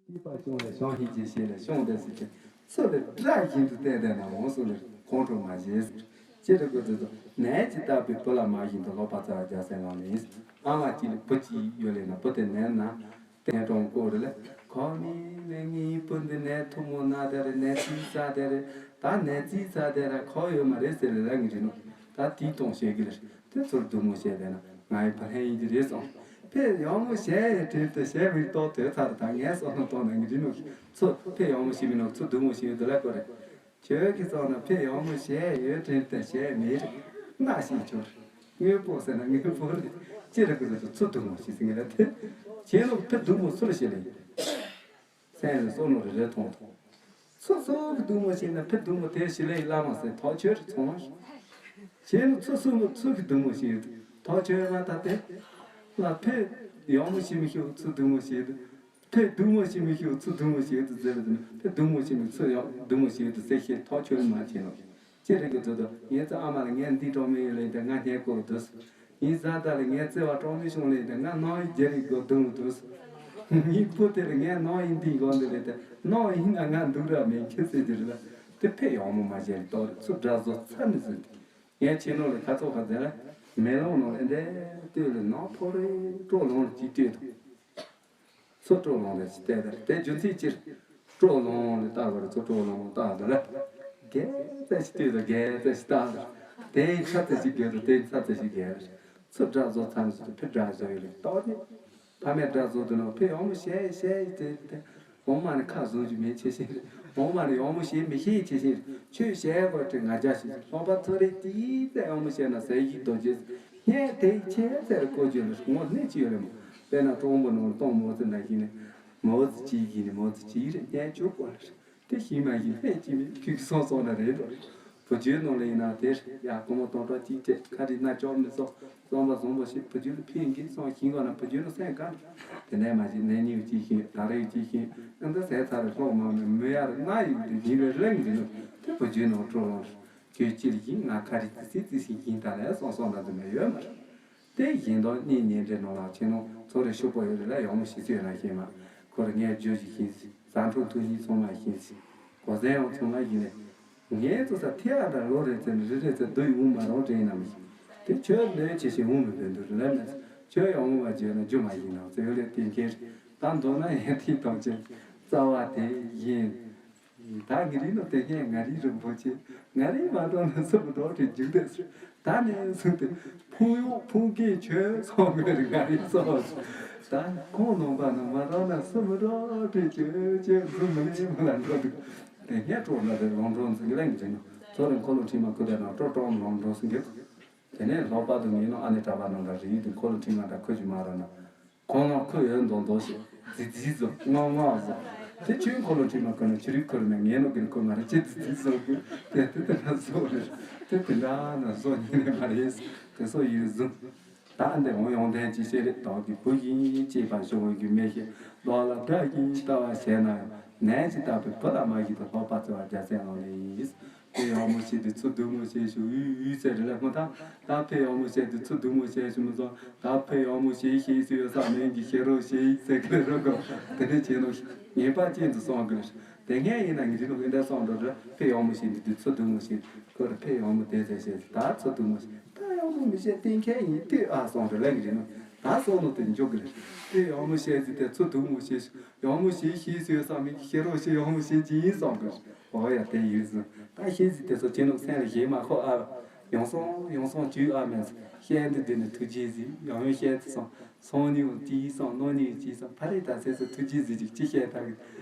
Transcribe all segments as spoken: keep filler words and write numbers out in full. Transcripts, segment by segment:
ཤེས་པ་སྐྱོང་བའི་ཞང་ཞུང་གི་ཞལ་ལས་བྱུང་སྟེ་ཟེར་ཏེ། ཚུལ་ལས་སྒྲ་བཞིན་དུ་བསྟན་ཏེ་ན་འོང་གསུངས་ལས་ཁོང་ཁྲོ་མ་བྱེད་ཟེར། ཅི་རིགས་ཀྱི་དུས་སུ་ནད་ཇི་ལྟ་བུའི་བུ་ལ་མ་བཞིན་དུ་ལོག་པར་བརྩེ་བ་རྒྱལ་སྲས་ལག་ལེན་ཡིན། ཨ་མ་གཅིག་ལ་བུ་གཅིག་ཡོད་ལས་ན་བུ་དེ་ནད་ན་དེ་ནས་གྲོངས་སྐོར་རེ་ལས་ཁོ་མིན་ནས་ངའི་བུ་འདི་ནད་ཐུང་ངུ་ན་དེ་རེད། ནད་ཙིག་ཙ་དེ་རེད། ད་ནད་ཙིག་ཙ་དེ་ར་ཁོ་ཡོད་མ་རེད་ཟེར་ལས་ལ་ངི་རི་ནོ། ད་དེའི་སྟོང་བཤད་གི་རེད། དེ་ཚུར་སྡུག་མོ་བཤད་དེ་ན་ང་ཡི་བུ་ལྷན་ཡིན་གྱི་རེད་སོང་། ཕེ་ཡག་མོ་བཤད་ཡི་དྲན་དུ་བཤད་མི་ཏོག་དོད་ཚར། ད་ངས་སོང་ནོ་སྟོང་ན་ངི་རི་ནོ། ཚུར་ཕེ་ཡག་མོ་བཤད་མི་ནོ་ཚུར་སྡུག་མོ་བཤད་ཡོད་དེ་ལ་ཀོ་རེད། ཁྱོད་ཀྱིས་སོང་ན་ཕེ་ཡག་མོ་བཤད་ཡོད་དྲན་དུ་བཤད་མེད་རེད། ན་ཤི་ཆོར། དངོས་པོ་ཟེར་ན་དངོས་པོ་རེད། ཅི་རེད་གི་རེད་དུ་ཚུར་སྡུག་མོ་བཤད་ཟིན་གི་ལ་དེ། ཁྱེད་ལོ་ཕེ་སྡུག་མོ་ཚུར་བཤད་ལེ། སེམས་ལ་བསམ་བློ་རེ་རེ་ཐོངས་ཐོངས། སོ་སོ་གི་སྡུག་མོ་བྱས་ན་ཕི་སྡུག་མོ་དེ་ཞི་ལེ་ཡི་བླ་མ་ཟེར་ཐག་ཆོད་རེ་ཚོང་བ་ཞིག་བྱས་ན་ཚུར་སོ་མོ་ཚུར་གི་སྡུག་མོ་བྱས་ཡོད་ཐག་ཆོད་མ་ཐག་དེ་ལ་ཕི་ཡག་མོ་བྱེད་མི་ཤོག་ཚུར་སྡུག་མོ་བྱས་ཡོད། ཕི་སྡུག་མོ་བྱེད་མི་ཤོག་ཚུར་སྡུག་མོ་བྱས་ཡོད་ཟེར་བ་དེ་ནི་ཕི་སྡུག་མོ་བྱེད་མི་ཚུར་ཡག་སྡུག་མོ་བྱས་ཡོད་ཟེར་ཤེས་ཐག་ཆོད་མ་བྱས་ནོ། ཅི་རེད་གི་དོ་དོ་ངའི་ཚེ་ཨ་མ་ལ་ངས་འདི་གྲོགས་མེད་ཡོད་ལེ་དེ་ང་ཉལ་དགོས་འདུག་ཡིན་ཟ་ད་ལ་ངས་བརྩེ་བ་གྲོགས་མེད་བྱུང་ལེ་དེ་ང་ནང་ཡི་རྒྱ་རིག་གོ་དུང་དུས། ངའི་བུ་དེ་ལ་ངས་ནང་ཡི་འདི་གོ་འདི་ལེ་དེ་ནང་ཡིན་ན་ང་འདུག་ར་མེད་ཁྱི་ཟེར་གྱི་རེད་ལ། དེ་ཕེ་ཡག་མོ་མ་བྱས་ལེ་ཏོག་རེ་ཚུར་དགྲ་བཟོ་ཚར་ནི་ཟེར་ཏེ། ངས་ཁྱི་ནོར་ལ་ཁ་ཚོགས་ཁ་ཟེར་ལ་མེ་ལོང་ནང་ལ་འདྲེ་ལྟོས་ལེ་ནང་ཕོ་རེ་སྤྲོ་ལོང་ལ་ཅིག་ལྟོས་དང་། ཚུར་སྤྲོ་ལོང་རེ་ཞིག་བལྟས་དེར་དེ་རྒྱུ་མཚན་ཅིར། སྤྲོ་ལོང་ལེ་ལྟ་བར་ཚུར་སྤྲོ་ལོང་ལྟ་དེ་ལ། རྒྱལ་ཙེ་ཞིག་ལྟོས་དང་རྒྱལ་ཙེ་ཞིག་ལྟ་དེར། དེ་ཡི་ཚ་ཙེ་ཞིག་རྒྱལ་དང་དེ་ཡི་ཚ་ཙེ་ཞིག་རྒྱལ་རེ། ཚུར་དགྲ་བཟོ་ཚར་ནས་ཚུར་ཕི་དགྲ་བཟོ་ཡོད་ལེ་ཏོག་ནི། ཕ་མས་དགྲ་བཟོ་དུ་ནོ་ཕི་ཡག་མོ་བཤད་བཤད་དེ་དེ། འོ་མ་ནི་ཁ་བཟུང་རྒྱུ་མེད་ཆེ་ཤེས་རེད། འོ་མ་ནི་ཡག་མོ་བཤད་མི་ཤེས་ཆེ་ཤེས་རེད། ཁྱོད་བཤད་དགོས་དྲི་ང་རྒྱ་ཞིག་ལྷོག་པ་ཚོ་རེ་ཏི་ཙེ་ཡག་མོ་བཤད་ན་ཟས་ཡིག་རྡོ་རྗེ། ངས་དེ་ཡི་ཆེ་ཚེ་རེ་བཀོད་རྒྱུ་ལ་ངོ་གནས་ཅི་ཡོད་རེད་མོ། དཔེར་ན་གྲོང་པོ་ནང་སྟོང་མོ་ཙི་འདྲ་ཞིག་ནས། མོ་ཙི་ཅིག་གིས་ནི་མོ་ཙི་ཅིག་རེ་ཉན་བཅུག་གོ་ལ་རེད། དེ་ཤིང་མ་ཡིན་ལྷད་ཅིག་མིན་ཁུག་སོང་སོང་ན་རེད་འགྲོ། བུ་རྒྱུད་ནང་ལ་ཡིན་ན་དེར་ཡ་སྒོར་མོ་སྟོང་ཕྲག་གཅིག་སྤྲད་ཁ་རི་སྣ་ཅོག་མི་སོང་། བསམ་པ་བཟང་པོ་ཞིག་བུ་རྒྱུད་ལ་ཕན་གྱིས་སོང་ཤིང་གོ་ན་བུ་རྒྱུད་ལ་སེམས་དགའ་འགྲོ། དེ་ནས་མ་གཅིག་ནས་ཉིན་གཅིག་ཤིང་ད་རེས་གཅིག་ཤིང་ཨ་འདི་ཟས་ཚར་རེ་ལྷོག་མ་མི་མི་ཡ་རེ་སྣ་ཡིན་དེ་ཡིན་རེ་གླེང་གི་ནོ། དེ་བུ་རྒྱུད་ནང་སྤྲོ་ལོང་རེད། ཁྱོད་ཅི་རེད་ཡིན་ང་ཁ་རི་ཙི་སི་ཙི་སི་ཡིན་ད་ལས་སོང་སོང་ད་དུ་མེད་ཡོད་མ་རེད། དེ་བཞིན་དུ་གཉེན་ཉེ་འབྲེལ་ནང་ལ་ཁྱེད་ནང་ཚོ་རེ་ཤུགས་པོ་ཡོད་རེད་ལ་ཡག་མོ་ཞིག་ཚོད་ན་ཤེས་མ། ཁོ་རེ་ངས་བརྗོད་ཅིག་ཤེས་ཟིན་ཟ་འཕྲོ་ཐུག་ཉིན་ཚང་མ་ཤེས་ཟིན་གོ་ཟན་ཡང་ཚང་མ་ཡིན་ནས། ངས་ཚོ་ས་ཐེ་ཨ་འདྲ་ལོ་རེ་ཚེ་རེ་རེ་ཚེ་སྡུག་ཡོང་མ་རང་དྲན་ན་མི་ཤེས། དེ་ཁྱོད་ལས་ཆེ་ཞིང་འོང་མི་བདེ་འདུག་རེད་ལ་མེད། ཁྱོད་ཡག་མོ་མ་བརྗོད་ན་རྒྱུ་མ་ཡིན་ནམ་ཚེ་ཡོད་ལས་བསྟན་མཁན་རེད། ད་མདོར་ན་ཡན་ཐིག་ཐམས་ཅད་རྩ་བ་དེ་ཡིན། ད་ངི་རིགས་ནོ་དེ་ངས་ང་རིགས་རིན་པོ་ཆེ། ང་རིགས་མ་གཏོགས་ན་སུ་མི་འགྲོ་དྲི་འཇུག་དེ་ཟེར། ད་ནས་བཟུང་སྟེ་ཕུང་ཡོག་ཕུང་སྐད་ཆོས་ཚོགས་མེད་ང་རིགས་སོ། ད་ཁོང་ནང་པ་ན་མ་གཏོགས་ན་སུ་མི་འགྲོ་དྲི་ཆོས་ཆོས་སུ་མི་ལས་མི་ལ་འགྲོ་འདུག་དེ་ངས་སྤྲོ་ན་དེ་ལོང་འགྲོ་འཛིན་གི་ལན་འཛིན་ནོ། ཚོ་རིང་འཁོར་ལོ་ཁྲིད་མ་ཁུ་དེ་ན་སྤྲོ་སྤྲོ་ལོང་འགྲོ་སུ་འགེབ། དེ་ནས་ལྷག་པར་དུ་ངའི་ནང་ཨ་ནེ་གྲྭ་པ་ནང་འདྲ་རིགས་དུ་འཁོར་ལོ་ཁྲིད་མ་འདྲ་ཁོ་ཅི་མ་ར་ན། ཁོང་ལ་ཁོ་ཡོད་མདོག་མདོག་ཞིག་རྫི་རྫི་བཟོ་རྔོག་རྔོག་བཟོ། དེ་ཁྱོད་འཁོར་ལོ་ཁྲིད་མ་ཁོ་ན་ཆུ་རིག་ཁོར་ན་ངའི་ནོ་གིན་ཁོ་ང་ར་ཅི་རྫི་རྫི་བཟོ་དགོས་དེ་དེ་དེ་འདྲ་བཟོ་རེད། དེ་དེ་འདྲ་ན་བཟོ་ཉན་ནས་མ་རེད། དེ་སོ་ཡིན་བཟུང་། ད་འདི་འོང་ཡོང་དན་ཅི་ཤེས་རེད་དོག་གི་བུ་ཡིན་ཅེས་པ་ཞོ་བོ་གི་མེ་ཤེས་ལོག་ལ་དགྲ་ཡིན་ལྟ་བ་བྱས་ན་ཡང་ནད་ཅི་ལྟ་བུའི་བུ་ལ་མ་ཡིན་དུ་ལྷག་པ་བརྩེ་བ་རྒྱ་སེ་ལོང་ལེ་ཡིན། ཕེ་ཡག་མོ་བྱས་ཏེ་ཚུར་སྡུག་མོ་བྱས་ཤིག་ཡུ་ཡུ་ཟེར་རེ་ལ་ཁོ་ཐང་། ད་ཕེ་ཡག་མོ་བྱས་ཏེ་ཚུར་སྡུག་མོ་བྱས་ཤིག་མི་སོང་། ད་ཕེ་ཡག་མོ་བྱས་ཤིག་སུ་ཡོད་ས་མེད་ཀྱི་ཤེས་རོགས་བྱས་ཟེར་གི་རོགས་གོ། དེ་འདྲ་བྱས་ནོ་ངེས་པ་ཅན་དུ་སོང་གི་རེད། དེ་སྔ་ཡིན་ན་ངས་རི་ལོ་ཨེ་འདྲ་སོང་འགྲོ་རེད། ཕེ་ཡག་མོ་བྱས་ཏེ་དུས་ཚུར་སྡུག་མོ་བྱས་ཁོ་ར་ཕེ་ཡག་མོ་དེ་ཟེར་བྱས་ད་ཚུར་སྡུག་མོ་བྱས་ད་ཡག་མོ་མི་བྱས་གཏན་འཁེལ་ཡིན་ལྟོས་ཨ་སོང་རེད་ལ་ངས་རི་ལོ་ད་སོང་ནོ་དེ་འཇོག་གི་རེད། ཕེ་ཡག་མོ་བྱས་ཟིན་དེ་ཚུར་སྡུག་མོ་བྱས་ཤིག་ཡག་མོ་བྱས་ཤིག་སུ་ཡོད་ས་མེད་ཀྱི་ཤེས་རོགས་ཤིག་ཡག་མོ་བྱས་ཀྱི་ཡིན་སོང་གི་རེད། འོ་ཡ་དེ་ཡིན་ཟིན། ད་ཤེས་ཟིན་དེ་ཚོ་ཁྱེད་ནུབ་སེམས་ལ་ཞེད་མ་ཁོ་ཨ། ཡོང་སོང་ཡོང་སོང་བྱུས་ཨ་མེད། ཤེས་འདི་འདི་ནི་ཐུགས་རྗེ་གཟིགས་ཡང་ཡང་བཤད་དུ་སོང་། སོང་ནི་ཡང་ཅི་སོང་ནོ་ནི་ཡང་ཅི་སོང་ཕ་རེ་ད་ཚེ་སུ་ཐུགས་རྗེ་གཟིགས་ཅིག་ཅི་བཤད་ད་གི་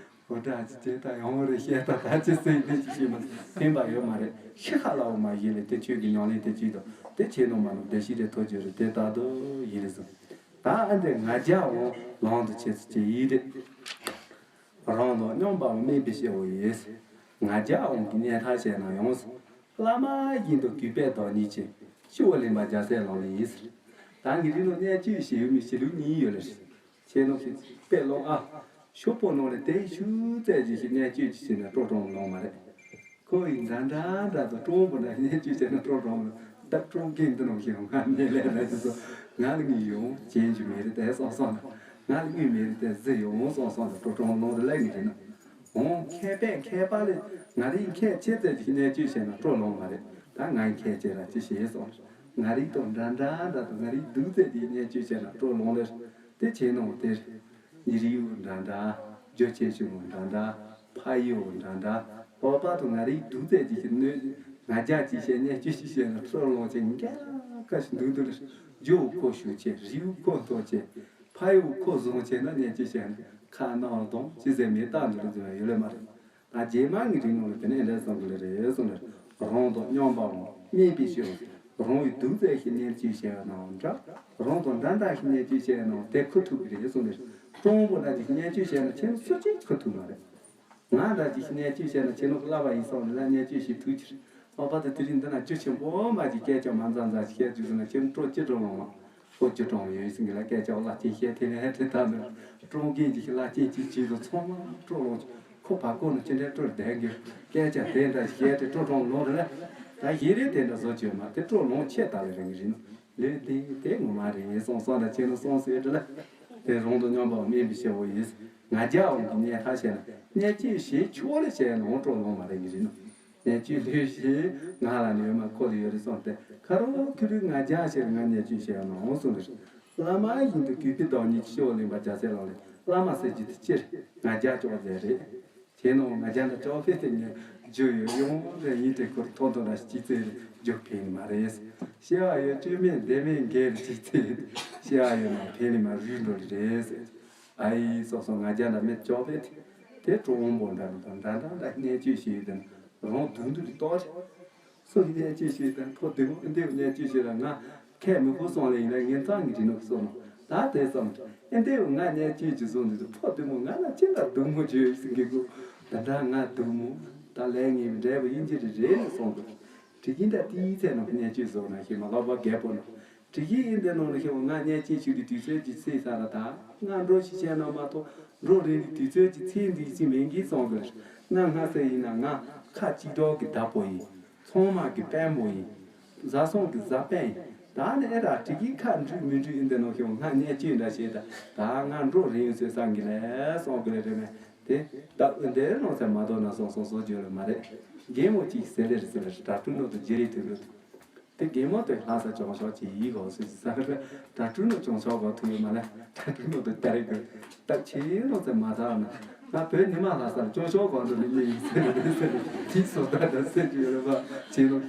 འོ་དྲ་ཅི་བྱེད་ད་ཡང་རེ་བཤད་ད་ད་ཅི་སེང་ནི་ཅི་ཤེས་མ་ཕན་པ་ཡོད་མ་རེད། ཤི་ཁ་ལའོ་མ་ཡིན་ལེ་དེ་ཁྱོད་ཀྱི་ཉམས་ལེན་དེ་ཅི་དང་དེ་ཁྱེད་ནུབ་མ་ནུབ་བདེ་སྐྱིད་རེ་ཐོབ་རྒྱུ་རེད་དེ་ད་དུ་ཡིན་རེད་ཟིན། ད་ཨ་འདི་ང་རྒྱལ་འོང་ལོང་དུ་བྱེད་ཚུལ་ཅི་ཡིན་རེད། རང་དང་སྙོམས་པར་དམིགས་པའི་སྐྱེ་བོ་ཡིས། ང་རྒྱལ་འོང་གི་གནས་ཐར་བྱས་ན་ཡོང་། བླ་མ་བཞིན་དུ་གུས་པས་བདག་ཉིད་ཀྱི། སྤྱི་བོར་ལེན་པ་རྒྱལ་སྲས་ལག་ལེན་ཡིན། ད་ངས་རི་ལོ་གནས་བཅུ་ཞེས་ཡོད་མི་ཞི་ལུགས་གཉིས་ཡོད་ལ་རེད། ཁྱེད་ནོ་ཞིག་དཔེ་ལོང་ཨ། ཤོག་པོ་ནང་ལ་དེ་ཤུ་ཙེ་ཅིག་ཞིག་གནས་བཅུ་ཅིག་བྱས་ན་སྤྲོ་སྤྲོ་ལོང་མ་རེད། ཁོ་ཡི་འདྲ་འདྲ་འདྲ་དུ་ཀྲོང་པོ་འདྲ་གནས་བཅུ་བྱས་ན་སྤྲོ་སྤྲོ་མ་རེད། ད་ཀྲོང་ཀེང་འདི་ནང་ཞིག་ང་གནས་ལས་ལ་ཞིག་སོ་ང་ལ་ངས་ཡོང་བྱེད་རྒྱུ་མེད་རེད་དེ་སོང་སོང་ན། ང་ལ་དངུལ་མེད་རེད་དེ་བཟི་ཡོང་སོང་སོང་ལ་སྤྲོ་སྤྲོ་ལོང་རེ་ལས་ངེས་རེད་ན། འོང་མཁས་པས་མཁས་པ་ལས་ང་རིག་མཁས་ཆེ་ཙམ་གྱི་བརྙས་བཅོས་བྱས་ན་སྤྲོ་ལོང་མ་རེད། ད་ང་མཁས་ཆེ་ར་ཅི་ཞེས་སོང་། ང་རིག་དང་འདྲ་འདྲ་འདྲ་དང་ང་རིག་སྡུག་ཙམ་གྱི་བརྙས་བཅོས་བྱས་ན་སྤྲོ་ལོང་རེད། དེ་བྱས་ནོ་དེ་རེད། ཉི་རིའུ་འདྲ་འདྲ། རྒྱུ་ཆེ་ཆུང་འདྲ་འདྲ། ཕ་ཡུལ་འདྲ་འདྲ། བོད་པ་དང་ང་རིག་སྡུག་ཙམ་གྱི་ཞིག་གནོད། ང་རྒྱལ་གྱི་བཤད་བརྙས་བཅོས་ཤིག་བཤད་ན་ཁྲོ་ལོང་ཆེ་འགལ་ཁ་ཞིག་འདུག་འདུག་ལ། རྒྱུ་ཁོ་ཤུགས་ཆེ། རིའུ་ཁོ་མཐོ་ཆེ། ཕ་ཡུལ་ཁོ་བཟང་ཆེ་ན་བརྙས་བཅོས་བཤད་ན་ཁ་ནང་དང་ཅི་ཟེར་མེད་རྟགས་འདི་ལ་འཛུལ་བ་ཡོད་ལེ་མ་རེད། ད་རྗེས་མ་ངའི་རིག་ནང་ལ་དེ་ནས་འདྲ་བསམ་གི་ལེ་རེད་གསུངས་ནས། རང་དང་མཉམ་པའམ་དམན་པའི་ཕྱིར། རང་གི་སྡུག་ཙམ་ཞིག་བརྙས་བཅོས་བྱས་པ་ནང་འདྲ། རང་དང་འདྲ་འདྲ་ཞིག་བརྙས་བཅོས་བྱས་པ་ནང་དེ་ཁུ་ཐུག་གི་རེད་གསུངས་ནས། སྤྲང་པོ་འདྲ་ཞིག་བརྙས་བཅོས་བྱས་ན་ཁྱེད་སུ་གཅིག་ཁུ་ཐུག་མ་རེད། ང་འདྲ་ཞིག་བརྙས་བཅོས་བྱས་ན་ཁྱེད་ནོ་བསླབ་པ་ཡིན་སོང་ལ་བརྙས་བཅོས་བྱེད་ཐུག་ཕྱིར། ཨོ་པ་དེ་དེ་རིང་འདི་ན་རྒྱུ་ཆེན་པོ་མ་ཅིག་སྐད་ཆ་མ་མཛའ་མཛའ་ཞིག་བཤད་རྒྱུ་ཟེར་ན་ཁྱེད་སྤྲོ་ཅི་སྤྲོ་ལོང་བ། ཁོ་ཅི་སྤྲོ་ཡོད་ཟིན་གི་ལ་སྐད་ཆ་བ་ལ་ཅི་བཤད་དེ་ནས་དེ་ལྟ་ནི་སྤྲང་རྒན་གྱི་ལ་ཅི་ཅི་ཅི་དུ་ཚང་མ་སྤྲོ་ལོང་། ཁོ་བ་ཀོ་ནི་ཅི་འདྲའི་སྤྲོ་ལྡན་གི་སྐད་ཆ་དེ་འདྲ་བཤད་དེ་སྤྲོ་སྤྲོ་ལོང་རེད་ལ། ད་ཡིན་རེད་དེ་འདྲ་བཟོ་བྱོས་མ་དེ་སྤྲོ་ལོང་ཆེ་ལྟ་ལེ་རེད་ངི་རིན། ལས་དེ་དེ་ངོ་མ་རེད་གསུངས་སོང་ལ་ཁྱེད་ནི་གསུངས་སོང་ཨེ་འདྲ་ལ། དེ་རང་དང་མཉམ་པའམ་དམན་པའི་ཕྱིར་འོ་ཡིན། ང་རྒྱལ་འོང་གི་བརྙས་ཐག་བྱས་ན་བརྙས་བཅོས་བྱེད་ཆོག་ལ་བྱས་ན་འོང་སྤྲོ་ལོང་མ་རེད་ངི་རིན། བརྙས་བཅོས་ལོས་ཤེས་ང་ལ་ནི་ཡོད་མ་ཁོ་ལ་ཡོད་རེད་གསུངས་ཏེ། ཁ་རོག་ཁི་རུས་ང་རྒྱལ་ཕྱིར་ང་བརྙས་བཅོས་བྱས་ན་འོང་གསུངས་རེད། བླ་མ་བཞིན་དུ་གུས་པས་བདག་ཉིད་ཀྱི་སྤྱི་བོ་ལེན་པ་རྒྱལ་སྲས་ལག་ལེན། བླ་མ་ཟེར་རྒྱུ་དེ་སྤྱིར་ང་རྒྱལ་ཅོག་ཟེར་རེད། བྱས་ནོ་ང་རྒྱལ་འདྲ་ཅོག་ཕེ་ཐེ་ཉེ་རྒྱུ་ཡོད་ཡོང་རེ་ཡིན་ཏེ་ཁོར་ཐོག་ཐོག་འདྲ་ཅི་ཚེ་རེ་རྒྱུ་ཕན་མ་རེད། ཤེས་པ་ཡོད་བཅོས་མིན་བདེ་མིན་འགལ་ཅི་ཚེ་ཤེས་པ་ཡོད་ན་ཕན་ལི་མ་རུལ་འགྲོ་རེད། ཨ་ཡི་སོ་སོ་ང་རྒྱལ་འདྲ་མེད་ཅོག་ཕེ་ཐེ་དེ་གྲོགས་བོ་འདྲ་མི་དང་འདྲ་འདྲ་འདྲ་བརྙས་བཅོས་བྱེད་ཡོད་དེ་རང་དུང་དུ་རི་ཏོག་རེད། སུ་བརྙས་བཅོས་བྱེད་དང་ཕོ་བདེ་མོ་ཨེ་འདེའུ་བརྙས་བཅོས་བྱེད་ལ་ང་ཁས་མི་ཁུར་སོང་ལེ་ཡིན་ལ་ངན་ཚང་གི་དྲི་ནོ་གི་སོ་ནོ། ད་དེ་སོང་ཨེ་འདེའུ་ང་བརྙས་བཅོས་བྱེད་སོང་དུས་ཕོ་བདེ་མོ་ང་ལ་ཅི་ལ་སྡུག་མོ་བྱོས་ཟིན་གི་གོ། ད་འདྲ་ང་སྡུག་མོ་ད་ལས་ངན་འདྲ་བ་ཡིན་གྱི་རེད་རེད་ལ་སོང་གི། དྲི་གིན་ད་དེའི་ཚེ་ནོ་བརྙས་བཅོས་སོང་ན་ཤེས་མ་ལོག་པ་རྒད་པོ་ནོ། དྲི་གིན་ཡིན་དེ་ནོ་ལ་ཤེས་བ་ང་བརྙས་བཅོས་བྱེད་དུས་དུས་ཚོད་ཀྱི་ཚེ་ས་ལ་ད་ང་འགྲོ་ཞིག་བྱས་ན་མ་གཏོགས་འགྲོ་རེད་དུས་དུས་ཚོད་ཀྱི་ཚེ་འདི་ཅི་མིན་གྱི་སོང་གི་རེད། ང་སྔ་སེ་ཡིན་ན་ང་ཁ་གཅིག་གྲོགས་ཀྱི་བདག་པོ་ཡིན། ཚང་མ་གི་དཔོན་པོ་ཡིན། བཟའ་ཚང་གི་བཟའ་དཔོན་ཡིན། ད་ནི་ཨེ་ར་དྲི་གིན་ཁ་འགྲུལ་མི་འགྲུལ་ཡིན་དེ་ནོ་ཤོག་ང་བརྙས་བཅོས་འདྲ་བྱེད་ད་ད་ང་འགྲོ་རེ་ཡོད་ཟེར་བསམ་གི་ལས་སོང་གི་ལས་རེ་མེད་དེ། ད་འོན་ཏེ་རང་སེམས་མ་དོ་ན་སོང་སོང་སོ་བརྗོད་ལ་མ་རེད། རྒན་མོ་གཅིག་ཟེར་ལེ་རེ་ཟེར་ལེ་རེ་དྲ་སྤྲུལ་ནོ་དུ་རྗེ་རེ་དུ་རུ་དུ། དེ་རྒན་མོ་དེ་ལྷ་ས་ཅོང་ཤོག་ཅིག་ཡིག་གོ་སུ་ཟེར་ལེ་དྲ་སྤྲུལ་ནོ་ཅོང་ཤོག་གོ་ཐུ་ཡོད་མ་ལེ་དྲ་སྤྲུལ་ནོ་དུ་ལྟ་རེ་དུ། ད་ཁྱེད་རང་སེམས་མ་ཚར་ན། ང་བོད་ཉི་མ་ལྷ་སར་སྐྱོ་ཤོག་གོ་འགྲོ་ནི་མི་ཡིན་ཟེར་ནས་ཟེར་ནས་དེའི་བཟོ་ལྟ་དང་སེམས་ཀྱི་ཡོད་རེ་བ་བྱེད་ནོ།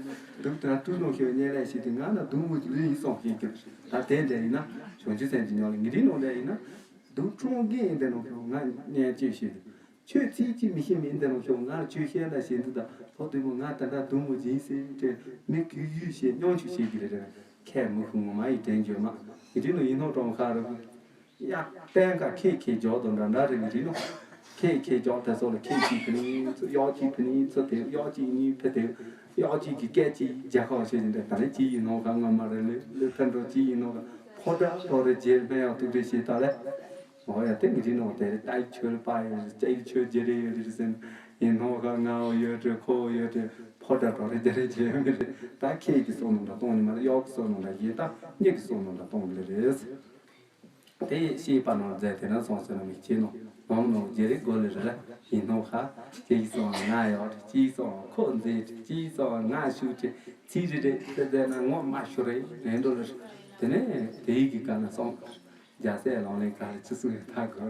འདུག་དྲ་སྤྲུལ་ནོ་ཤེས་བརྙས་ལས་ཤེས་དུས་ང་ན་སྡུག་མོ་ལུས་ཡིན་སོང་ཤེས་ཀྱི། ད་དེ་འདྲ་ཡིན་ན་བྱང་ཆུབ་སེམས་ཀྱི་ཉོ་ལ་ངི་རིང་ནོ་འདྲ་ཡིན་ན། སྡུག་སྤྲང་རྒན་ཡིན་འདྲ་ནོ་ཤེས་ང་བརྙས་བཅོས་ཤེས་དུས། ཁྱོད་ཚིག་གཅིག་མི་ཤེས་མིན་འདྲ་ནོ་ཤེས་ང་ཁྱོད་བཤད་འདྲ་བཤད་འདུག་ད་ཕོ་དུས་མོ་ང་ད་ལྟ་སྡུག་མོ་སྦྱིན་སེ་དྲན་མི་གུས་གུས་བཤད་སྙོམ་ཆུང་བཤད་ཀྱི་རེད་རེད། ཁས་མི་ཁུ་ངོ་མ་ཡི་དྲན་བརྗོད་མ་ཡི་དྲན་ནོ་ཡིན་ནོ་གྲོང་ཁ་རུ། ཡ། བསྟན་ཁ་ཁེ་ཁེ་འཇོག་དང་འདྲ་འདྲ་རེད་མི་རེད་ནོ། ཁེ་ཁེ་འཇོག་དེ་སོགས་ལ་ཁེ་གཅིག་ཕུ་ནི་ཚུ་གཡོག་གཅིག་ཕུ་ནི་ཚུ་དེ་གཡོག་གཅིག་གཉིས་ཕུ་དེ། གཡོག་གཅིག་གི་སྐད་ཅིག་རྒྱ་ཁག་བྱེད་ཀྱི་འདྲ་ད་ནི་གཅིག་ཡིན་ནོ་ག་ང་མ་རེད་ལེ་ལེ་ཕན་འགྲོ་གཅིག་ཡིན་ནོ་ག་ཕོ་བྲང་རོ་རེ་རྗེས་སྨན་ཡག་ཐུག་རེ་ཞེས་ད་ལེ། འོ་ཡ་དེ་མི་རེད་ནོ་དེ་རེད་ད་ཡི་ཆོས་པ་ཡོད་རེད་ཅ་ཡི་ཆོས་རྗེ་རེ་ཡོད་རེད་ཟེར་ཡིན་ནོ་ག་ང་འོ་ཡོད་རེད་ཁོ་འོ་ཡོད་རེད་ཕོ་བྲང་རོ་རེ་རྗེ་རེ་རྗེས་མི་རེད་ད་ཁེ་གི་སོང་ནོ་འདྲ་གཏོང་ནི་མ་རེད་གཡོག་གི་སོང་ནོ་འདྲ་ཡིན་ད་གཉིད་ཀྱི་སོང་ནོ་འདྲ་གཏོང་གི་ལེ་རེད། དེ་ཡི་ཤེས་པ་ནང་མཛད་དེ་ན་སོང་ཟེར་ན་མི་ཁྱེད་ནོ་མང་ནོ་རྗེ་རེ་དགོ་ལེ་རེ་ཡིན་ནོ་ཧ་ཁྱེད་ཀྱི་སོང་ང་ཡོད་རེད་ཅིའི་སོང་ཁོ་མཛེས་རེད་ཅིའི་སོང་ང་ཤུགས་རེད་ཚིག་རེ་རེ་དེ་མཛད་ན་ངོ་མ་ཤོར་རེད་རེད་འགྲོ་ལེ་རེ་དེ་ནས་དེ་ཡི་གི་ག་ན་སོང་རྒྱལ་སྲས་ལག་ལེན་ག་རེ་ཅི་སུ་ཡི་ཐ་གོ་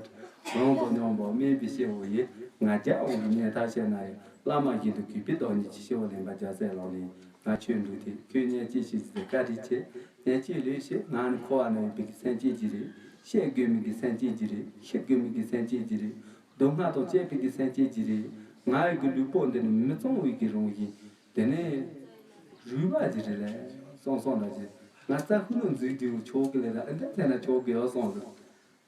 རང་པོ་མཉམ་པོ་དམན་པའི་སྐྱེ་བོ་ཡིས་ང་རྒྱལ་འོང་གི་གནས་ཐ་ཤལ་ན་ཡང་བླ་མ་བཞིན་དུ་གུས་པས་བདག་ཉིད་ཀྱི་སྐྱེ་བོ་ལེན་པ་རྒྱལ་སྲས་ལག་ལེན། ང་ཆོས་འདུལ་ཏེ་ཁྱོད་བརྙས་བཅོས་ཤིག་ཟེར་བཀའ་དྲིན་ཆེ། བརྙས་བཅོས་ལོས་ཤེས་ང་ནི་འཁོར་བ་ན་ཡོད་པའི་གི་སེམས་ཅན་ཅིག་རེད། བཤད་དགོས་མི་གི་སེམས་ཅན་ཅིག་རེད། ཤི་དགོས་མི་གི་སེམས་ཅན་ཅིག་རེད། སྡུག་བསྔལ་དང་བཅས་པའི་གི་སེམས་ཅན་ཅིག་རེད། ང་ཡི་གི་ལུས་པོ་འདི་ནི་མི་གཙང་བའི་གི་རང་བཞིན། དེ་ནས་རུལ་བ་ཅིག་རེད་ལས་སོང་སོང་འདྲ་ཅིག་ང་རྩ་ཁུ་ནང་འཛུལ་དུས་ཆོག་གི་ལས་ལ་ཨ་འདྲ་བྱས་ན་ཆོག་གི་ཡོད་སོང་ཟེར།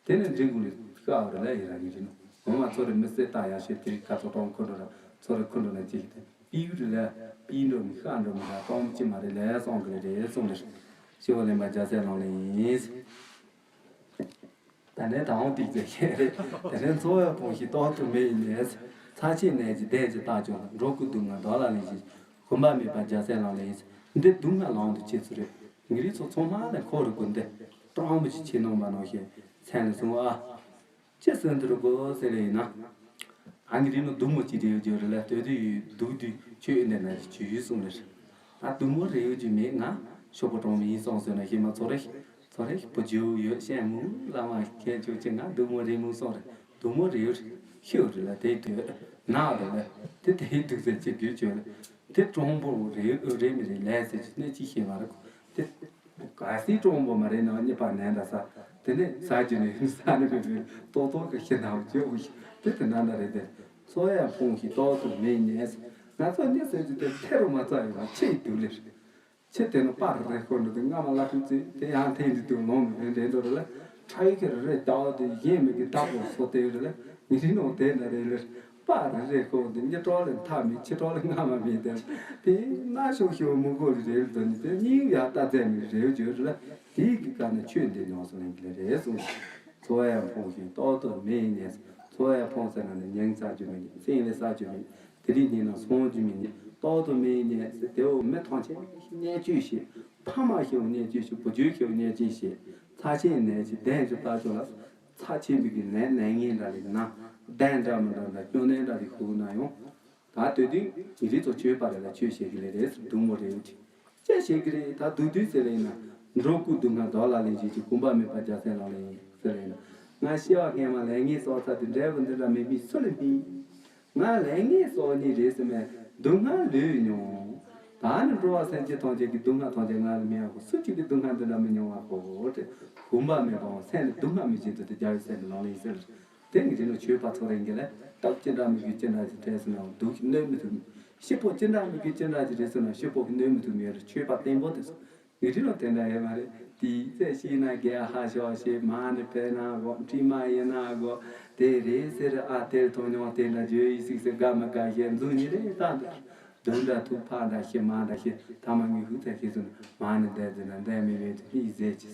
དེ་ནས་འབྲིང་གུ་ལས་ཤ་བ་རེ་ལས་ཡིན་ར་ཡིན་རིན་ནོ། ངོ་མ་ཚོ་རེ་མི་སེ་ཏ་ཡ་ཤེ་དེ་ཁ་ཚོ་གྲོང་ཁུ་འགྲོ་ར་ཚོ་རེ་ཁུ་འགྲོ་ན་ཅི་ཡིན་ཏེ་པིའུ་རེ་ལས་པིའི་འགྲོ་མི་ཤ་འགྲོ་མི་ར་གཏོང་ཅི་མ་རེ་ལས་སོང་གི་རེ་རེ་སོང་རེ། ཤི་བ་ལེན་པ་རྒྱལ་སྲས་ལག་ལེན་ཡིན། ད་ནས་དང་དེ་ཚེ་ཤེས་རེད། དེ་ནས་འཚོ་བའི་ཕུང་ཤི་ཏོག་ཏུ་མེད་ཡིན་ནས། ཚ་ཆེ་ནད་ཀྱི་ལྡན་གྱི་རྟགས་ཀྱང་འགྲོ་ཀུན་སྡུག་བསྔལ་བདག་ལ་ལེན་ཞིང་། ཁུམ་པ་མེད་པ་རྒྱལ་སྲས་ལག་ལེན་ཡིན། འདི་སྡུག་བསྔལ་ལམ་དུ་ཁྱེད་ཚོ་རེད། ངེད་རིགས་ཚོ་ཚང་མ་ལ་འཁོར་རུ་ཀུན་ཏེ། སྤྲང་པོ་ཞིག་ཁྱེད་ནང་པ་ནང་བཞིན། ཐན་ལ་སོང་ཨ། ཅི་གསོན་དུ་རུ་གོ་ཟེར་ལེ་ཡིན་ན། ཨ་ངི་རི་ནོ་སྡུག་མོ་ཅི་རེ་ཡོད་རྒྱུ་རེ་ལ་དོད་དུ་ཡོད་སྡུག་དུ་ཆོས་ཡོད་འདི་ན་ཅི་ཆོས་ཡོད་གསུངས་ལེ། ཨ་སྡུག་མོ་རེ་ཡོད་རྒྱུ་མེད་ང་ཤོག་པོ་གྲོང་མི་ཡིན་སོང་ཟེར་ན་ཤེས་མ་ཚོ་རེ། ཚོ་རེ་བུ་རྒྱུ་ཡོད་ཤེས་མུ་ལ་མ་ཁྱེད་ཆོས་ཅི་ང་སྡུག་མོ་རེ་མུ་སོང་རེ་སྡུག་མོ་རེ་ཡོད་ཤི་ཡོད་རེ་ལ་དེ་དོད་ན་རེ་ལ་དེ་དེ་སྡུག་ཟེར་ཅི་རྒྱུ་ཆོས་རེ་དེ་གྲོང་པོ་རེ་རེ་མི་རེ་ལས་ཟེར་ཅི་ནས་ཅི་ཤེས་མ་རེ་གོ་དེ། གལ་སྲིད་གྲོང་པོ་མ་རེད་ན་གཉིས་པ་ནན་ད་ས། དེ་ནས་ས་རྒྱུ་ནས་ས་ནས་བུད་བུད་ཏོག་ཏོག་གི་ཤི་ནའོ་བཅོས་བུ་ཤི་དེ་དེ་ནན་ད་རེད་དེ། འཚོ་ཡང་ཕུང་ཤི་ཏོག་ཏུ་མེད་ཉེས། ང་ཚོ་གཉིས་ཟེར་རྒྱུ་དེ་ཐེ་རུ་མ་ཚ་ཡོད་ན་ཆེས་སྡུག་ལེ། ཆེ་དེ་ནི་པར་རེ་ཁོ་འདུག་དེ་སྔ་མ་ལ་ཁུ་ཚེ་དེ་ཡང་ཐེངས་འདི་དུ་ལོང་མི་བུད་འདྲེ་འདོར་ལ། ཁྲ་ཡི་ཁེར་རེ་ལྡག་དེ་གཞན་མི་གི་བདག་པོ་སོ་དེ་རེ་ལ་ངི་རི་ནོ་དེ་ན་རེ་ལེ། པ་རི་རེ་ཁོ་དེ་ཉི་གྲོགས་ལས་མཐའ་མེད་ཕྱི་གྲོགས་ལས་སྔ་མ་མེད་དེ། དེ་ན་ཤོག་ཤོག་མུ་གོ་རི་རེ་དོ་ནི་དེ་སྙིང་ཡ་ལྟ་མཛད་མི་རེ་བརྗོད་ལ། དེའི་གི་ཀ་ན་ཆོས་འདི་ཉོག་སོང་ལེན་གི་ལེ་རེད་གསུངས། འཚོ་ཡ་ཕོངས་ཤིང་ཏོག་ཏུ་མེད་ཉེས། འཚོ་ཡ་ཕོངས་ཟེར་ན་ནི་ཉིང་ཚ་རྒྱུ་མེད་ཉེས་སེམས་ལས་ས་རྒྱུ་མེད་ཉེས་དེ་རིང་ཉིན་ན་སོང་རྒྱུ་མེད་ཉེས་ཏོག་ཏུ་མེད་ཉེས་ཟེར་དེའོ་མི་ཐང་ཆད་བརྙས་བཅོས་བྱེད། ཕ་མ་ཤེའུ་བརྙས་བཅོས་བྱེད་བུ་རྒྱུད་ཤེའུ་བརྙས་བཅོས་བྱེད། ཚ་ཆེན་ནད་ཀྱི་གདན་གྱི་ལྟ་ཆོག་ལ། ཚ་ཆེན་པོའི་གི་ནད་ནད་ངན་འདྲ་ལས་ན། གདན་འདྲ་མི་འདྲ་འདྲ་སྐྱོན་ནད་འདྲ་ལས་ཤོག་ན་ཡང་། ད་དུས་དུས་ཉི་རིགས་ཚོ་ཆོས་པ་རེ་ལ་ཆོས་བཤད་གི་ལས་རེད་ཟེར་སྡུག་མོ་རེད་ཅི། ཅི་བཤད་གི་རེད་ད་སྡུག་སྡུག་ཟེར་ལེ་ཡིན་ན། འགྲོ་ཀུན་སྡུག་བསྔལ་བདག་ལ་ལེན་བྱེད་ཀྱི་གོམས་པ་མེད་པ་རྒྱལ་སྲས་ལག་ལེན་ཡིན་ཟེར་ལེ་ཡིན་ན། ང་ཤི་བ་སྔས་མ་ལས་ངན་གསོག་ཚར་དུས་འབྲས་བུ་འདི་འདྲ་མེད་མིན་སུ་ལ་སྨིན། ང་ལས་ངན་གསོག་ཉིད་རེད་ཟེར་མས་སྡུག་བསྔལ་ལུས་མྱོང་། ད་ནི་འགྲོ་བ་སེམས་ཅན་ཐམས་ཅད་ཀྱི་སྡུག་བསྔལ་ཐམས་ཅད་ང་ལ་མི་ཡག་གོ་སུ་གཅིག་གི་སྡུག་བསྔལ་འདི་འདྲ་མི་མྱོང་བ་གོ་གོ་ཏེ། གོམས་པ་མེད་པའང་སེམས་ལ་སྡུག་བསྔལ་མི་བྱེད་དུ་དེ་རྒྱལ་བའི་སྲས་ལ་ལག་ལེན་ཡིན་ཟེར། དེ་ངས་དྲིས་ན་ཆོས་པ་ཚོ་རེ་འགས་ལས་སྟབས་ཅི་འདྲ་མི་དགོས་ཅི་འདྲ་ཅི་འདྲ་ཟེར་ན་སྡུག་གི་གནོད་མི་ཐུབ། ཤི་པོ་ཅི་འདྲ་མི་དགོས་ཅི་འདྲ་ཅི་རེད་ཟེར་ན་ཤི་པོ་གི་གནོད་མི་ཐུབ་མེད་རེད་ཆོས་པ་བརྟན་པོ་དེ་ཚོ། ངས་དྲིས་ན་དེ་འདྲ་ཡོད་མ་རེད་དེའི་ཚེ་ཤི་ན་རྒས་ཧ་ཤོག་ཤི་མ་ནི་ཕེ་ན་གོ་དྲི་མ་ཡིན་ན་གོ་དེ་རེད་ཟེར་ཨ་དེར་ཐོ་མྱོང་དེ་འདྲ་བརྗོད་ཡིག་སིག་སེ་དགའ་མི་དགའ་ཤེས་འཛུགས་ཉི་རེད་ད་འདུག་འདུག་འདྲ་ཐུག་ཕ་འདྲ་ཤི་མ་འདྲ་ཤི་ཐ་མ་ངས་ཧུ་ཚ་ཤི་ཟེར་ན་མ་ནི་འདས་ཟེར་ན་འདས་མི་མེད་དེ་ནི་ཟེར་ཅི་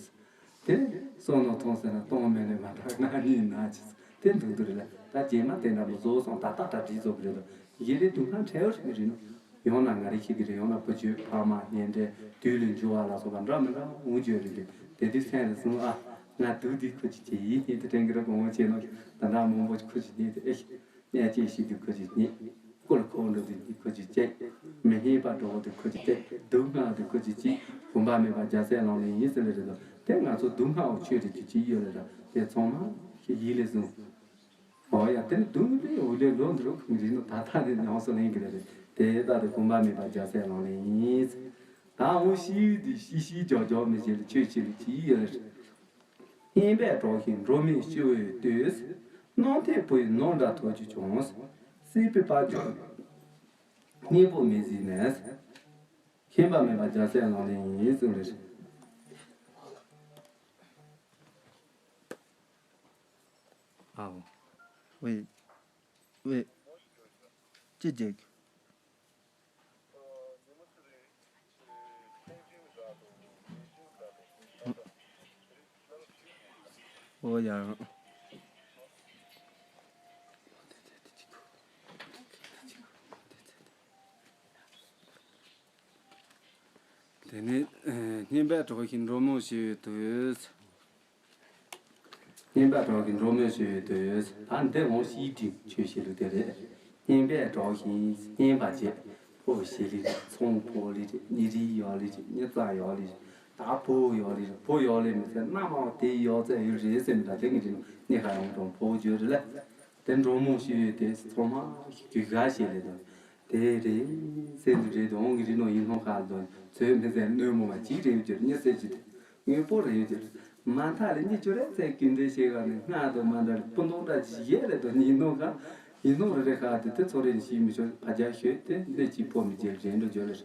ཟེར། དེ་སོང་ནོ་ཐོང་ཟེར་ན་གཏོང་མེད་ནས་མ་དག་ང་གཉིས་ན་ཅི་དེ་འདུག་འདུག་རེད་ལ་ད་རྗེས་མ་དེ་འདྲ་མོ་བཟོ་སོང་ད་ལྟ་གྲ་སྒྲིག་བཟོ་གི་རེད་དོ་ཡི་རེད་འདུག་ང་བྲལ་བ་ཞིག་རེད་ནོ་ཡོང་ན་ང་རེ་ཤི་གི་རེད་ཡོང་ན་བུ་བཅོས་ཕ་མ་གཉེན་འབྲེལ་དུས་ལས་འགྱུར་བ་ལ་སོགས་པ་འདྲ་མི་འདྲ་འུ་བཅོས་རེད་དེ་དེ་དུས་སེམས་ལ་བཟུང་ཨ་ང་སྡུག་འདི་ཁུ་ཅི་ཅི་ཡིན་ཧིན་དུ་དྲན་གི་རེད་གོང་བ་ཆེ་ནོ་ད་འདྲ་མང་པོ་ཁུ་ཅི་ཉིད་དེ་ཨེ་ཤི། གནས་སྐྱེ་ཤི་དུས་ཁོ་ཅིག་རྙེད། སྐུ་ལ་ཁོག་འགྲོ་དུས་ཁོ་ཅིག་སྐྱེ། མི་རྙེད་པ་འགྲོ་དུས་ཁོ་ཅིག་སྐྱེ། སྡུག་བསྔལ་དུས་ཁོ་ཅིག་སྐྱེ། གོམས་པ་མེད་པ་རྒྱལ་སྲས་ལག་ལེན་ཡིན་ཟེར་ལེ་རེད་དོ། དེ་ང་ཚོ་སྡུག་བསྔལ་བ་ཆོས་རེད་ཅིག་ཅིག་ཡོད་ལེ་ར་དེ་ཚང་མ་ཞིག་ཡིད་ལས་བཟུང་། འོ་ཡ་དེ་ནི་སྡུག་ལས་འོ་ལས་ལོ་འདི་རུ་ཁོང་རིག་ནོ་ད་ལྟ་ནས་ཉམས་སུ་ལེན་གི་ལེ་རེད་དེ་ལྟ་དུ་གོམས་པ་མེད་པ་རྒྱལ་སྲས་ལག་ལེན་ཡིན། ད་འོ་ཤི་དུས་ཤི་ཤི་འཇོག་འཇོག་མི་བྱེད་ལེ་ཆོས་ཆེ་ལེ་ཅིག་ཡོད་ལེ་རེད། སྙན་པས་སྒྲོགས་ཤིང་འགྲོ་མིའི་སྤྱི་བོའི་དུས། སྣང་མཐའི་བུ་ཡི་ནོར་འདྲ་ཐོགས་ཀྱིས་བྱུང་། སྲིད་པའི་དཔལ་འབྱོར་སྙིང་པོ་མི་གཟིགས་ནས། ཤེས་པ་མེད་པ་རྒྱལ་སྲས་ལག་ལེན་ཡིན་གསུངས་རེད། ཨའོ། ཝེ། ཝེ། ཅི་བྱེད། ཨོ་ཡང་། དེ་ནས་སྙན་པས་སྒྲོགས་ཤིང་འགྲོ་མོ་ཞེས་དུས། སྙན་པས་སྒྲོགས་ཀྱི་འགྲོ་མོས་ཞུ་ཡོད་དུས། ད་འདི་འོང་ཤིའི་དྲིན་ཆོས་བཤད་ལུགས་དེ་རེད། སྙན་པས་སྒྲོགས་ཤིང་སྙན་པ་བྱེད། ཕོ་ཞི་ལི་རེད། ཚོང་ཕོ་ལི་རེད། ཉི་རི་ཡོ་ལི་རེད། ཉི་ཙ་ཡོ་ལི་རེད། ད་ཕོ་ཡོ་ལི་རེད། ཕོ་ཡོ་ལི་མི་ཚེ་གནའ་མ་དེ་ཡོ་ཙེ་ཡོད་རེད་ཟེར་མི་ད་དེ་ངི་རི་ནོ་སྙན་ཁ་ཡོང་དྲོང་ཕོ་བརྗོད་རེད་ལ། དེ་འགྲོ་མོ་ཞུ་ཡོད་དེ་ཚང་མ་གུས་ག་བྱེད་ལེ་དང་། དེ་རེད། སེམས་དུ་རེད་དུ་འོང་གི་རི་ནོ་ཡིན་སྣང་ཁ་དུ་ཚོད་མི་ཟད་གནོད་མོ་བ་གཅིག་རེད་ཡོད་ཀྱི་རེད་གཉིས་ཟད་ཀྱི་རེད། དངོས་པོ་རེད་ཡོད་ཀྱི་རེད། མ་མཐའ་ལས་གཉིས་ཀྱི་རེད་ཚད་རྒྱུ་འབྲས་ཤེས་ག་ནས་སྔ་དུ་མ་འདྲ་རེད་སྤུ་མདོག་འདྲ་ཅི་ཡས་རེད་དུ་ཡིན་སྣང་ཁ་ཡིན་སྣང་རེ་རེ་ཁ་དུ་དེ་ཚོ་རེ་ཤེས་མི་ཆོག་ཕ་རྒྱ་ཤོད་དེ་འདི་གཅིག་པོ་མི་བརྗེད་རེད་འགྲོ་རྒྱུ་རེད།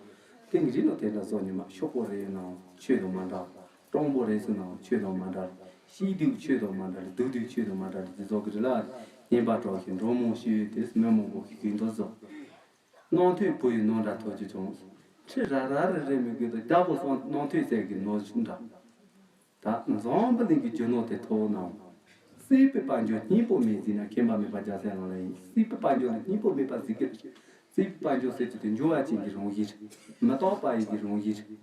དེ་གི་རི་ནོ་དེ་འདྲ་སོགས་ཉི་མ་ཤོག་པོ་རེ་ཡོད་ནའང་ཆོས་དང་མ་འདྲ། སྤྲང་པོ་རེ་སོང་ནའང་ཆོས་དང་མ་འདྲ། ཤིས་དུས་ཆོས་དང་མ་འདྲ་རེད་སྡུག་དུས་ཆོས་དང་མ་འདྲ་རེད་འདི་ཚོ་གི་རི་ལ་རེད། སྙན་པ་གྲོགས་ཤིག་འགྲོ་མོ་ཤོད་དེ་མི་མང་པོ་གི་གུས་འདུད་བཟོ། སྣང་མཐའི་བུ་ཡི་ནོར་འདྲ་ཐོགས་ཀྱིས་བྱུང་། ཁྲི་ར་ར་རི་རི་མི་དགོས་དུ་རྒྱལ་པོ་སོང་སྣང་མཐའི་གསེར་གྱི་ནོར་འདྲ། ད་འཛམ་བུ་གླིང་གི་རྒྱུ་ནོར་དེ་ཐོབ་ནའང་། སྲིད་པའི་དཔལ་འབྱོར་སྙིང་པོ་མེད་ཟིན་ན་ཁེངས་པ་མེད་པ་རྒྱལ་སྲས་ལག་ལེན་ཡིན། སྲིད་པའི་དཔལ་འབྱོར་ལ་སྙིང་པོ་མེད་པ་ཟིག་གི་རེད། སྲིད་པའི་དཔལ་འབྱོར་ཟེར་གྱི་དེ་འབྱུང་བ་ཅན་གྱི་རང་བཞིན་རེད། མི་རྟག་པ་ཡི་གི་རང་བཞིན་རེད།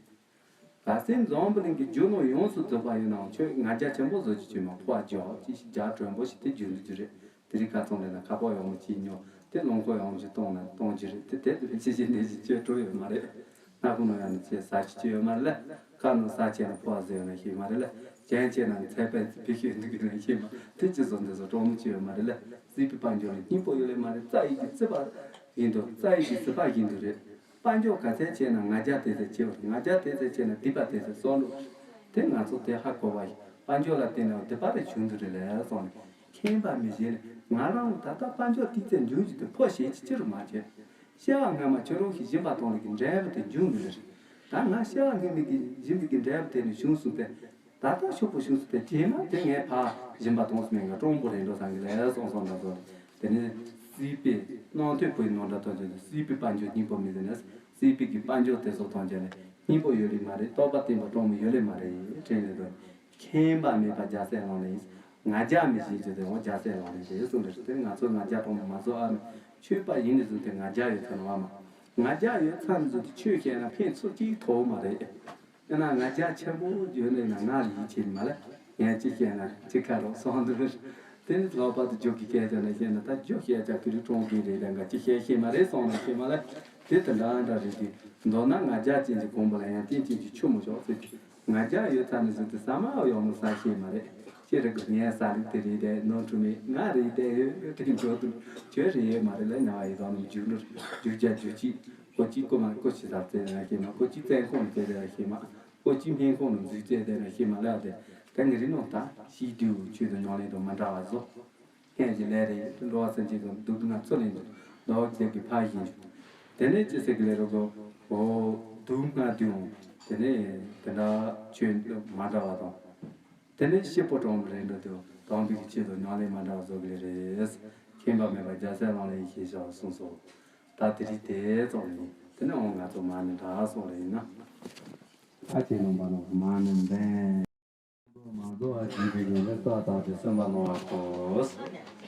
གལ་སྲིད་འཛམ་བུ་གླིང་གི་རྒྱུ་ནོར་ཡོངས་སུ་རྫོགས་པ་ཡོད་ནའང་ཁྱོད་ང་རྒྱལ་ཆེན་པོ་བཟོ་རྒྱུ་ཅིག་མ་ཕོ་བ་རྒྱག་ཅིག་ཞིག་རྒྱག་དྲོན་པོ་ཞིག་དེ་རྒྱུ་འདུག་རྒྱུ་རེད། དེ་རིང་ཁ་སང་ལས་ན་ཁ་པར་ཡོང་མི་གཅིག་ཉོ་དེ་རླངས་འཁོར་ཡོང་ཅིག་གཏོང་ན་གཏོང་རྒྱུ་རེད། དེ་དེ་དེ་ཕྱི་ཕྱི་ནས་ཞིག་ཁྱོད་སྤྲོ་ཡོད་མ་རེད། སྣ་ཁུང་ནང་ཡང་ནི་ཆེ་ས་ཆུ་ཅི་ཡོད་མ་རེད་ལ། ཁ་ནང་ས་ཆེ་ན་ཕོ་བ་ཟེར་ཡོད་ན་ཤེས་མ་རེད་ལ། གྱེན་ཆེ་ན་ནི་ཚད་པའི་ཕི་ཤོད་འདུག་ཡོད་ན་ཤེས་མ་དེ་ཅི་བཟོ་འདི་བཟོ་གྲོགས་མོ་ཅི་ཡོད་མ་རེད་ལ། སྲིད་པའི་དཔལ་འབྱོར་ལ་སྙིང་པོ་ཡོད་ལེ་མ་རེད། རྩ་ཡི་གི་རྩི་པ་ཡིན་དུ་རྩ་ཡི་གི་རྩི་པ་ཡིན་དུ་རེད། དཔལ་འབྱོར་ག་ཚད་ཆེ་ན་ང་རྒྱལ་དེ་ཚད་ཆེ་བ་རེད། ང་རྒྱལ་དེ་ཚད་ཆེ་ན་སྡིག་པ་དེ་ཚད་སོང་ལུགས། དེ་ང་ཚོ་དེ་ཧ་གོ་བ་ཡིན། དཔལ་འབྱོར་ལ་བརྟེན་ནས་སྡིག་པ་རེ་བྱུང་དུ་རེད་ལས་སོང་ནས་ཁེངས་པ་མི་བྱེད་ལ། ང་རང་ད་ལྟ་དཔལ་འབྱོར་ཏིག་ཙེ་འབྱུང་རྒྱུ་དེ་ཕོ་ཞེ་ཅི་ཅི་རུ་མ་བྱེད། སྐྱེ་བ་སྔ་མ་ཁྱོད་རང་གིས་སྦྱིན་པ་གཏོང་ལུགས་ཀྱི་འབྲས་བུ་དེ་འབྱུང་ནི་རེད། ད་ང་སྐྱེ་བ་སྔ་མའི་གི་སྦྱིན་པའི་གི་འབྲས་བུ་དེ་ནི་བྱུང་སོང་སྟེ། ད་ལྟ་ཕྱུག་པོ་བྱུང་སོང་སྟེ་རྗེས་མ་དེ་ངས་ཕར་སྦྱིན་པ་གཏོང་སོང་ངས་སྤྲང་པོ་རེད་འགྲོ་བསམ་གི་ལས་སོང་སོང་འདྲ་བཟོ་རེད། དེ་ནས་སྲིད་པའི་རྣམ་ཐོས་པོའི་ནང་འདྲ་གཏོང་རྒྱུ་ནི་སྲིད་པའི་དཔལ་འབྱོར་སྙིང་པོ་མི་ཟེར་ནས་སྲིད་པའི་གི་དཔལ་འབྱོར་དེ་ཚོ་གཏོང་རྒྱུ་ལས་སྙིང་པོ་ཡོད་ལེ་མ་རེད། རྟོགས་པ་བརྟན་པོ་སྤྲང་པོ་ཡོད་ལེ་མ་རེད་དྲན་ནས་འགྲོ། ཁེངས་པ་མེད་པར་རྒྱལ་སྲས་ལག་ལེན་ཡིན། ང་རྒྱལ་མི་བྱེད་རྒྱུ་དེ་འོ་རྒྱལ་སྲས་ལག་ལེན་ཞེས་གསུངས་པའི་དེ་ང་ཚོ་ང་རྒྱལ་གཏོང་མ་བཟོ་ཨ་མི་ཆོས་པ་ཡིན་ནས་བཟུང་སྟེ་ང་རྒྱལ་ཡོད་ཚར་བ་མ། ང་རྒྱལ་ཡོད་ཚར་ནས་བཟུང་སྟེ་ཆོས་བཤད་ན་ཕན་ཚུན་གཅིག་ཐོགས་མ་རེད། དེ་ན་ང་རྒྱལ་ཆེན་པོ་ཡོད་ནས་ན་ང་ལ་ཡིད་ཆེས་མ་ལ་ངས་ཅི་བཤད་ན་ཅི་ཁ་རོག་སོང་འདུག་དེ་ནི་ལྷག་པར་དུ་རྒྱུག་གི་སྐད་ཆ་ན་བཤད་ན་ད་རྒྱུག་བཤད་ཆ་ཀི་རི་ཀྲོང་ཀི་རེད་ད་ང་ཅི་བཤད་ཤེས་མ་རེད་སོང་ན་ཤེས་མ་ལ་དེ་དེ་འདྲ་འདྲ་རེད་དེ་མདོར་ན་ང་རྒྱལ་ཅན་གྱི་གོང་བུ་ལ་ཡང་བརྟེན་ཅན་གྱི་ཆུ་མོ་ཞོག་ཟེར་གྱི། ང་རྒྱལ་ཡོད་ཚར་ནས་བཟུང་སྟེ་ཟ་མ་ཡོང་མོ་ཟ་ཤེས་མ་རེད། ཅི་རེད་གི་ངའི་ཟ་ལུགས་དེ་རེད་དེ་ནོར་འཁྲུལ་མེད་ང་རེད་དེ་ཡོད་དེ་འགྲོ་དུ་ཁྱོད་རེད་ཡོད་མ་རེད་ལ་ཉ་བ་ཡི་དོན་ནམ་རྒྱུག་འགྲོ་རྒྱུག་རྒྱ་རྒྱུག་ཅིག་ཀོ་ཅིག་ཀོ་མ་ཀོ་ཅིག་ཟབ་ཙེ་ན་ཤེས་མ་ཀོ་ཅིག་བཙན་ཁོང་ཙེ་དེ་ན་ཤེས་མ་ཀོ་ཅིག་སྨན་ཁོང་ནང་འཛུལ་ཙེ་དེ་ན་ཤེས་མ་ལ་དེ་ད་ངི་རི་ནོ་ད་ཤི་དུ་ཆུ་དུ་ཉོ་ལེན་དུ་མ་འདྲ་བ་བཟོ། ལྷན་ཅིག་ལས་རེད། འགྲོ་བ་སེམས་ཅན་ཀུན་སྡུག་བསྔལ་ཚོ་ལེན་ཅིང་། ལོག་ཅེས་ཀྱི་ཕ་ཡིན་ཞུ། དེ་ནས་ཅི་ཟེར་གི་ལས་རོ་གོ། འོ། སྡུག་བསྔལ་དུའང་དེ་ནས་དེ་འདྲ་ཆོས་མ་འདྲ་བ་དང་། དེ་ནས་སྐྱིད་པོ་གྲོང་རེད་འགྲོ་དུ་དམ་པའི་ཆེད་དུ་ཉམས་ལེན་མ་འདྲ་བ་བཟོ་གི་ལས་རེད། ཁེངས་པ་མེད་པར་རྒྱལ་སྲས་ལག་ལེན་ཡིན་ཞེས་བྱ་བ་གསུངས་སོ། ད་དེ་རིང་དེ་ཙམ་ཡིན། དེ་ནས་འོང་ང་ཚོ་མ་ནི་འདྲ་སོང་རེད་ཡིན་ན། ཨ་ཅེ་ནང་པ་ནང་མ་ནི་འདྲ། མ་འགྲོ་བ་བྱིས་པའི་གི་ལེགས་པ་དག་ཅེས་གསན་པ་གནང་བར་ཞུ།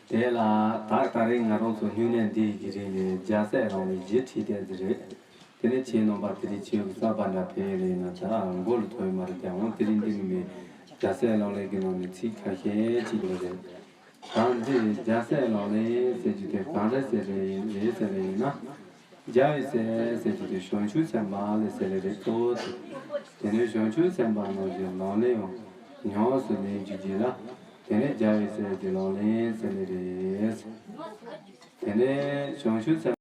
དེ་ལ་ད་ད་རེས་ང་རང་ཚོ་སྨྱུང་གནས་འདི་ཡི་གི་རིང་ལས་རྒྱལ་སྲས་རང་ལས་བཞི་ཁྲི་བསྟན་ཟིན་རེད། དེ་ནས་ཁྱེད་རྣམ་པ་དེ་རིང་ཆོས་ཀྱི་རྩ་བ་འདྲ་ཕེབས་ལས་ན་ད་མགོ་ལ་ཐོན་མ་རེད་དེ་འོང་དེ་རིང་འདི་ནི་མི་རྒྱལ་སྲས་ལག་ལེན་གྱི་ནང་ནས་ཚིག་ཁ་ཤས་ཅིག་ལ་རེད། ད་འདི་རྒྱལ་སྲས་ལག་ལེན་ཟེར་རྒྱུ་དེ་གང་རེད་ཟེར་རེད་ཟེར་རེད་ན། རྒྱལ་བའི་སྲས་ཟེར་རྒྱུ་དེ་བྱང་ཆུབ་སེམས་དཔའ་ལ་ཟེར་ལེ་རེད་གཙོ་བོ་དེ། དེ་ནས་བྱང་ཆུབ་སེམས་དཔའ་རྣམས་ཀྱི་ལག་ལེན་ཡང་ཉམས་སུ་ལེན་རྒྱུ་གྱིས་ལ། དེ་ནས་རྒྱལ་བའི་སྲས་ཀྱི་ལག་ལེན་ཟེར་ལེ་རེད། དེ་ནས་བྱང་ཆུབ་སེམས་